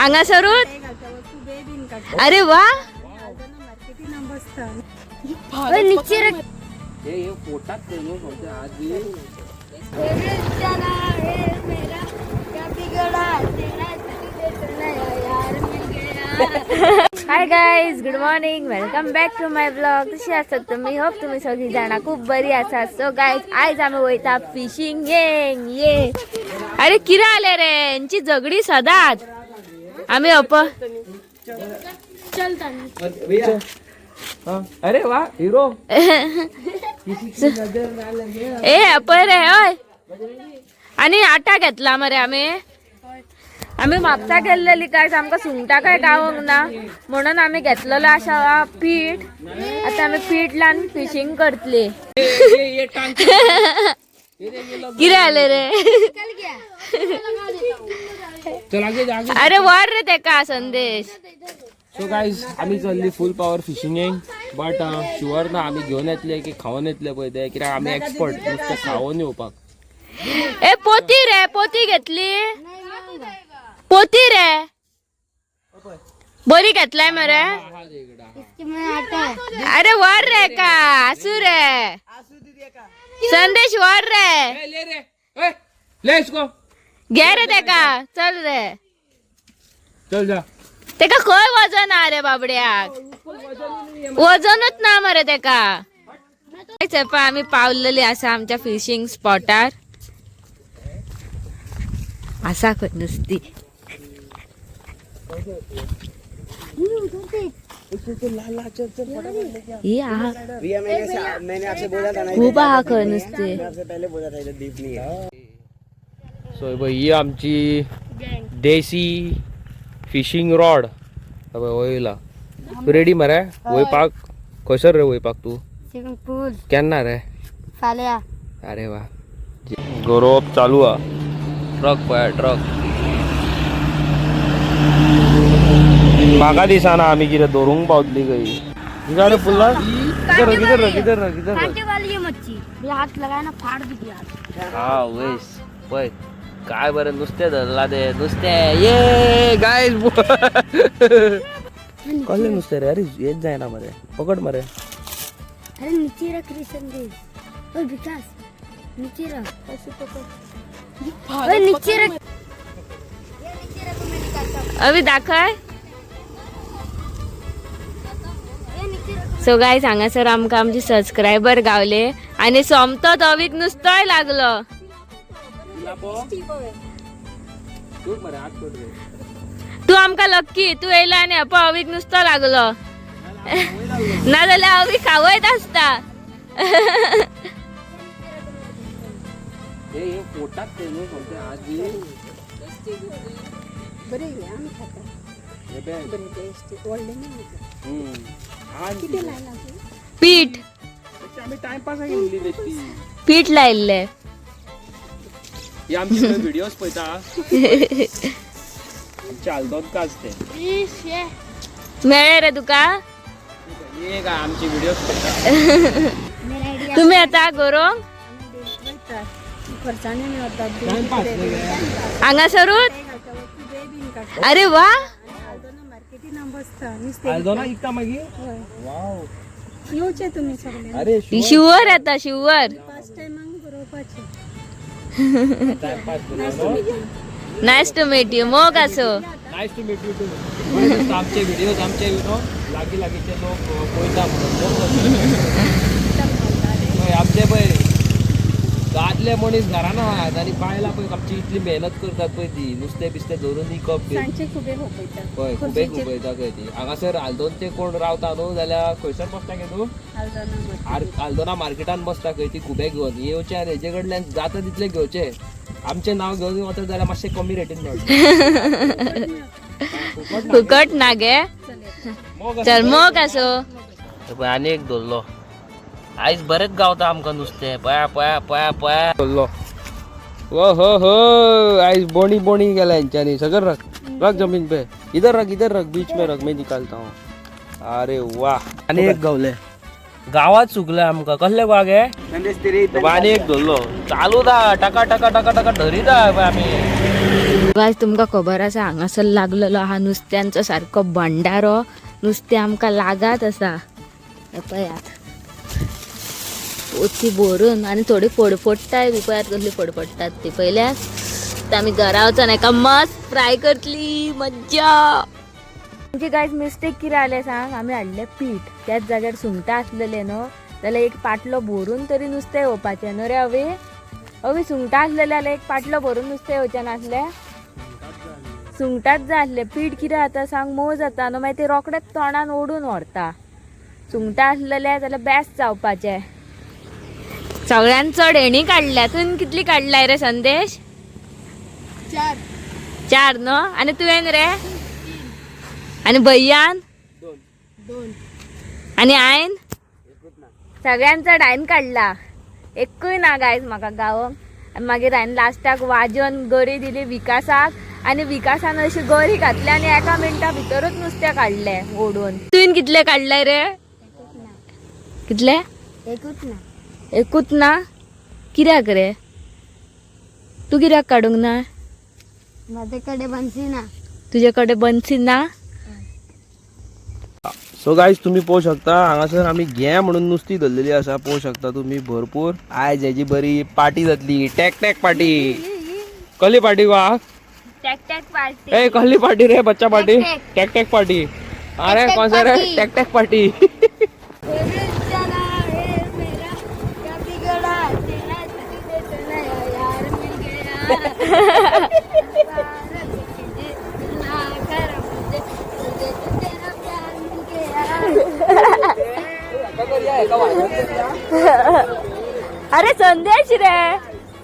हांगासरूच. अरे वा. नीचे रख. हे पोटात Hi guys, good morning, welcome back to my vlog. कशी आसात तुम्ही? होप तुम्ही सगळी जाणा खूप बरी आसात. सो गायज, आयज आमी वयता फिशिंग ये. अरे, कितें आले रे? यांची झगडी सदांच. आमी अप अरे वा, हिरो. ए, अपय रे, हय. आणि आटा घेतला मरे. आमी आमी म्हापसा गेल्लेली काय, आमकां सुंगटां काय गावंक ना म्हणून आमी घेतलेलो अशा पीठ. आता आमी पीठ लावन फिशींग करतली. कितें आले रे? चल, आगे आगे. अरे, वर रे तेका संदेश. सो गायज, आमी चल्ली फूल पावर फिशिंगेक, बट शुअर ना आमी घेवन येतले की खावन येतले पळय ते, कित्याक आमी एक्सपर्ट नुस्तें खावन येवपाक. ए, पोती रे, पोती घेतली? पोती रे, बरी घेतलाय मरे. अरे, वर रे का आसू रे संदेश, वर रे. ए, ले रे, ए, ले इसको. घे रे तेका, चल रे. चल जा. तेका खंय वजन आ रे बाबड्याक? वजनच ना मरे तेका. पळय, आमी पावलेली आसा आमच्या फिशींग स्पॉटार. आसा खंय नुस्ती? ही आहा. भैया, मैंने मैंने आपसे बोला था ना. खूप आहा खंय नुस्ती. आपसे पहले बोला था, इधर डीप नहीं है. सो पळय, ही आमची देसी फिशींग रॉड पळय वयला. तूं रेडी मरे वयपाक? खंयसर रे वयपाक तूं? स्विमिंग पूल. केन्ना रे? फाल्या. अरे वा. गरोवप चालू आ. ट्रक पळय, ट्रक. म्हाका दिसना आमी कितें धरूंक पावतली खंय. गाडे फुल्ला. किधर रख, किधर रख, किधर रख, किधर रख. कांटे वाली ये मच्छी, ये हाथ लगाया ना, फाड़ दी हाथ. हा वेस पळय, काय बरं नुसतें धरला ते नुसतें. ये गायज, कसलें नुस्तें रे? अरे, हेच जायना मरे, पकड मरे. अरे, नीचे रख रे संदेश. ओए विकास, नीचे रख, ऐसे पकड़. ओए, नीचे रख. अभि दाखय. सो गायज, हांगासर आमकां आमचे सबस्क्रायबर गावले आणि सोमतो अवीक नुस्तोय लागलो. तू आमकां लक्की, तू येयला आनी अपा अवीक नुस्तो लागलो, ना जाल्यार अवी खावयत आसता. हे पोटात. आजी. बरे, आमी खाता. बरे टेस्टी, व्हडले न्ही. कितें लायलां तूं? पीठ. आमी टायमपास केल्ली बेश्टी. पीठ लायिल्लें. हे आमचे व्हिडिओज पळयता, आमचे आल्दोन काज ते. मेळ्ळे रे तुका? हे काय आमचे व्हिडिओज पळयता. तुम्ही आता गरोवंक? खर्चाने वता. टायमपास. हांगासरूच. अरे वा. मार्केटीन बसता नुस्तें. आल्दोना इकता मागीर. वाव. येवचे तुमी सगळे. अरे. शिवर येता, शिवर. फर्स्ट टायमाक गरोवपाचें. Timepass. Nice to meet you. मोग आसो. Nice to meet you too. आमचे व्हिडिओज आमचे you know लागीं लागींचे लोक पळयता म्हणून. पळय, आमचे पळय दादले मनीस घरान आहात आनी बायलां पळय आमची इतली मेहनत करतात पळय, ती नुस्तें बिस्तें धरून विकप बी. सांजचे खुबे खोपयता. पळय, खुबे खुबयता खंय ती. हांगासर आल्दोनचे कोण रावता न्हू जाल्यार खंयसर बसता गे तूं? आल्दोना मार्केटान बसता खंय ती खुबे घेवन येवचे आनी हेजे कडल्यान जाता तितले घेवचे. आमचें नांव घेवन वता जाल्यार मातशें कमी रेटीन मेळटा. फुकट ना गे. चल, मोग आसो. पळय, आनी एक धरलो. आयज बरेंच गावता आमकां नुस्तें. पळया, पळया, पळया, पळया, धरलो. ओ हो हो, आयज बोणी बोणी गेला हेंच्यांनी. सगळं रख, रख जमीन पे. इधर रख, इधर रख, बीच में रख, मैं निकालता हूँ. अरे वा, आनी एक गावले. गावात चुकले आमकां. कसले वाग हे? संदेश, तेरे आनी एक धरलो. चालू दा, टका टका टका टका धरीता पळय आमी. गायज तुमकां खबर आसा हांगासर लागलेलो आहा नुस्त्यांचो सारको भंडारो. नुस्तें आमकां लागात आसा. हे पळयात पोती भरून आनी थोडी फडफडटाय बी. पळयात कसली फडफडटात ती. पयल्यात आतां आमी घरा वचोन एका मस्त फ्राय करतली. मज्जा. आमची गायज मिस्टेक कितें जालें सांग, आमी हाडलें पीठ त्याच जाग्यार सुंगटां आसलेलें न्हू, जाल्यार एक पाटलो भरून तरी नुस्तें येवपाचें न्हू रे अवी. अवी सुंगटां आसलेलें जाल्यार एक पाटलो भरून नुस्तें येवचें नासलें. सुंगटांच जाय आसलें. पीठ कितें जाता सांग, मोव जाता न्हू, मागीर ते रोखडेच तोंडान ओडून व्हरता. सुंगटां आसलेलें जाल्यार बेस्ट जावपाचें. सगळ्यान चड हेणी काडल्या. तुवें कितली काडलाय रे संदेश? 4. 4 न्हू. आनी तुवें रे? आनी भैयान? 2. आनी आयन? सगळ्यान चड हांवें काडला. एकूय ना गायज म्हाका गावोंक. आनी मागीर हांवें लास्टाक वाजोवन गरी दिली विकासाक आनी विकासान अशी गरी घातली आनी एका मिनटा भितरूच नुस्तें काडलें ओडून. तुवें कितले काडले रे? कितले? एकूच ना. एकूच ना? कित्याक रे? तूं कित्याक काडूंक ना? माझ्याकडे बन्सी ना. तुजे कडेन बन्सी ना? सो गायज तुम्ही पळोवंक शकता हांगासर आमी घे म्हणून नुस्ती धरलेली आसा. पळोवंक शकता तुम्ही भरपूर. आयज हेजी बरी पार्टी जातली. टॅक टॅक पार्टी. कसली पार्टी वा? टॅक टॅक पार्टी. ए कसली पार्टी रे बच्चा पार्टी? टॅक टॅक पार्टी. अरे कोण रे? टॅक टॅक पार्टी. अरे संदेश रे,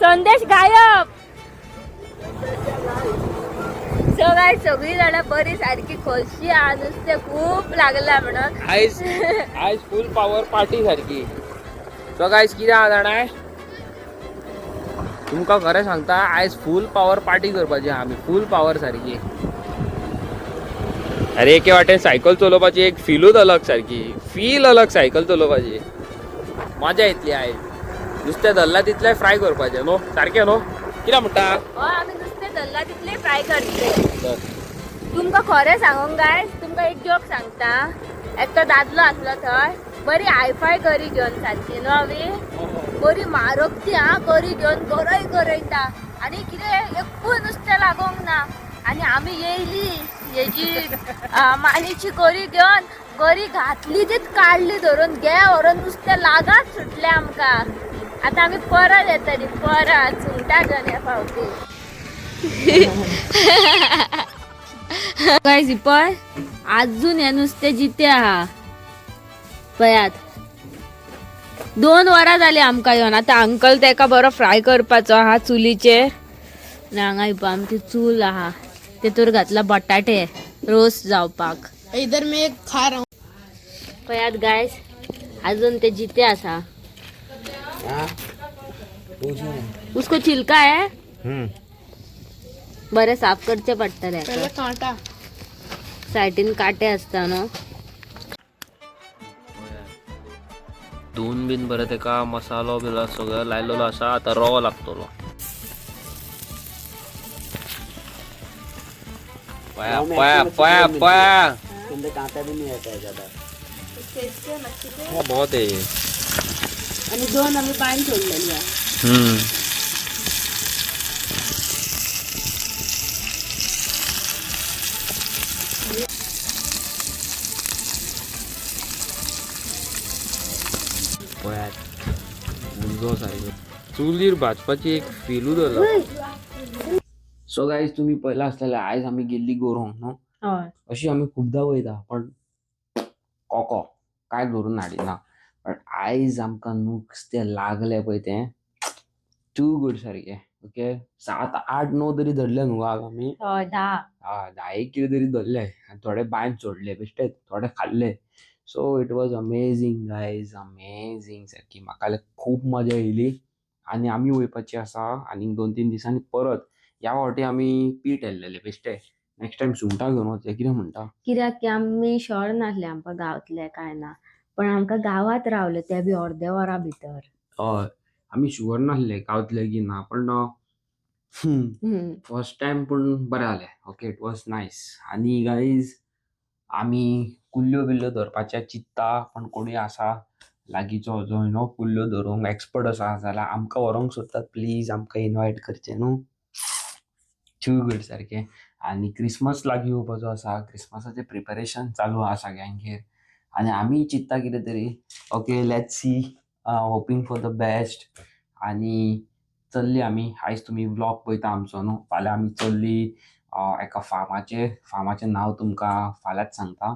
संदेश गायब. सो काय सगळी जाणां बरी सारकी खोशी आहा. नुस्तें खूब लागलां म्हणून. आयज आयज फूल पावर पार्टी सारकी. सो गायज कितें आहा जाणा, तुमकां खरें सांगता आयज फूल पावर पार्टी करपाची आहा आमी. फूल पावर सारकी. अरे एके वाटेन सायकल चलोवपाची एक फिलूच अलग सारकी. फील अलग सायकल चलोवपाची मजा येतली आयज. नुस्तें धरलां तितलें फ्राय करपाचें न्हू सारकें न्हू? कितें म्हणटा? हय आमी नुस्तें धरलां तितलें फ्राय करतले. तुमकां खरें सांगूंक गायज, तुमकां एक जोक सांगता. एकटो दादलो आसलो थंय बरी हायफाय गरी घेवन सारकी न्हू अवी, बरी म्हारग ती हा गरी घेवन गरय गरयता आनी कितें एकूय नुस्तें लागोंक ना. आनी आमी येयली हेजी मानेची गरी घेवन, गरी घातली तीच काडली धरून घे व्हरून नुस्तें लागात सुटलें आमकां. आतां आमी परत येतली परत सुंगटां घेवन ह्या फावटी. गायज पळय आजून हें नुस्तें जितें आहा. पळयात 2 वरां जालीं आमकां येवन. आतां अंकल तेका बरो फ्राय करपाचो आहा चुलीचेर. आनी हांगा पळय आमची चूल आहा, तेतूर घातला बटाटे रोस जावपाक. इधर मैं एक खा रहा हूँ. पळयात गायज अजून ते जिते आसा. उसको छिलका है, बरे साफ करचे पडटले. पहले कांटा. सायडीन कांटे आसता न्हू. धुवन बीन बरें तेका मसालो बिलो सगळो लायलेलो आसा. आतां रवो लागतलो. पया पया पया पया. अंदर कांटा भी नहीं रहता है ज्यादा. बहुत है ये. आनी 2 आमी पान सोडलेली आहा. पळयात उजो सारको चुलीर भाजपाची एक फिलूच अलग. सो गायज तुम्ही पयला आसतले आयज आमी गेल्ली गोरोंक न्हू. हय. अशी आमी खुबदां वयता पण कोको कांय धरून हाडिना. पण आयज आमकां नुस्तें लागलें पळय तें टू गूड सारकें. ओके 7 8 9 तरी धरले न्हू आज आमी. हय 10. हय 10 एक किलो तरी धरले आनी थोडे बांयन सोडले बेश्टे, थोडे खाल्ले. So it was amazing guys, amazing सारकी. म्हाका जाल्यार खूब मजा येयली. आनी आमी वयपाची आसा आनीक 2-3 दिसांनी परत. ह्या फावटी आमी पीठ हाडलेलें बेश्टे. नेक्स्ट टायम सुंगटां घेवन वचया. कितें म्हणटा? कित्याक की आमी शॉर नासले आमकां गांवतले काय ना, पण आमकां गांवांत रावले ते बी अर्दे वरा भितर. हय आमी शुअर नासले गावतले की ना, पण फर्स्ट टायम पूण बरें जालें. Okay, it was nice. आनी गायज, आमी कुल्ल्यो बिल्ल्यो धरपाचें चिंत्ता, पण कोणूय आसा लागींचो जो you know कुल्ल्यो धरूंक एक्सपर्ट आसा जाल्यार आमकां व्हरूंक सोदतात, प्लीज आमकां इनवायट करचें न्हू. टू गूड सारकें. आनी क्रिसमस लागीं येवपाचो आसा, क्रिसमसाचें प्रिपरेशन चालू आहा सगळ्यांगेर आनी आमी चिंत्ता कितें तरी. Okay, let's see, hoping for the best. आनी चल्ली आमी, आयज तुमी व्लॉग पळयता आमचो न्हू, फाल्यां आमी चल्ली एका फार्माचेर. फार्माचें नांव तुमकां फाल्यांच सांगता,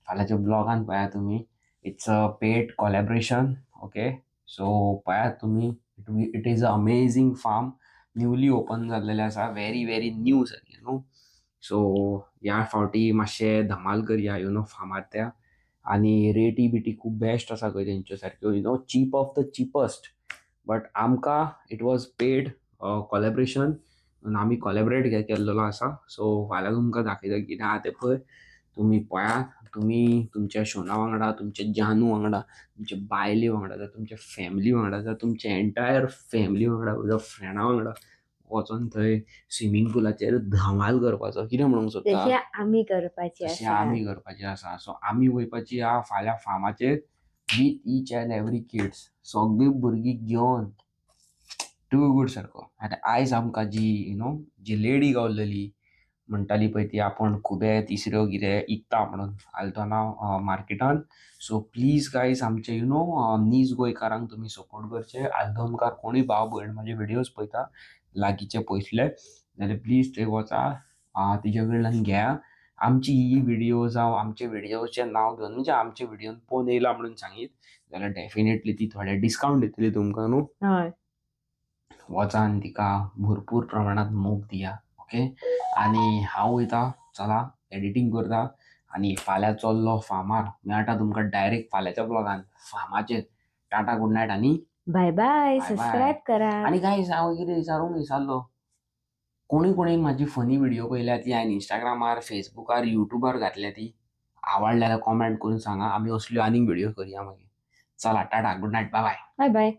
फाल्यांच्या व्लॉगान पळयात तुमी. It's a paid collaboration, okay, so पळयात तुमी. It is a amazing farm, newly open जाल्लेलें आसा, व्हेरी व्हेरी न्यू सारकें न्हू. सो ह्या फावटी मातशें धमाल करया you know फार्मार त्या. आनी रेटी बिटी खूब बेस्ट आसा खंय तेंच्यो सारक्यो, cheap of the cheapest, but आमकां it was paid collaboration, आमी कॉलेबरेट केल्लेलो आसा. सो फाल्यां तुमकां दाखयता कितें आहा तें पळय, तुमी पळयात. तुमी तुमच्या शोना वांगडा, तुमच्या जानू वांगडा, तुमच्या बायले वांगडा, जावं तुमच्या फॅमिली वांगडा, जावं तुमच्या एंटायर फॅमिली वांगडा, जावं फ्रेंडा वांगडा वचोन थंय स्विमींग पुलाचेर धमाल करपाचो. कितें म्हणूंक सोदता? तशें आमी करपाची तशें आसा. आमी करपाचें आसा. सो आमी वयपाची आहा फाल्यां फार्माचेर with each and every kids, सगळीं भुरगीं घेवन. टू गूड सारको. आनी आयज आमकां जी you know जी लेडी गावलेली, म्हणटाली पळय ती आपूण खुबे तिसऱ्यो कितें इकता म्हणून आल्दोना मार्केटान. सो प्लीज गायज, आमचे you know नीज गोंयकारांक तुमी सपोर्ट करचे. आल्दोनकार कोणूय भाव भयण म्हाजे व्हिडियोज पळयता लागींचे पयसले जाल्यार प्लीज थंय वचा, तिजे कडल्यान घेया. आमची ही व्हिडिओ जावं आमचे व्हिडिओचें नांव घेवन, म्हणजे आमचे व्हिडियोन पळोवन येयला म्हणून सांगीत जाल्यार डेफिनेटली ती थोडे डिस्कावंट दितली तुमकां न्हू. वचा आनी तिका भरपूर प्रमाणात मोग दिया. ओके, आनी हांव वयता, चला एडिटींग करता आनी फाल्यां चल्लो फार्मार. मेळटा तुमकां डायरेक्ट फाल्यांच्या ब्लॉगान फार्माचेर. टाटा, गुड नायट आनी बाय बाय. Bye. Subscribe करा. आनी काय, हांव कितें विचारूंक विसरलो, कोणी कोणी म्हाजी फनी व्हिडिओ पळयल्या ती हांवें इंस्टाग्रामार, फेसबुकार, युट्यूबार घातल्या, ती आवडल्या जाल्यार कॉमेंट करून सांगा. आमी असल्यो आनीक व्हिडिओ करया मागीर. चला, Tata, good night, bye bye. Bye bye.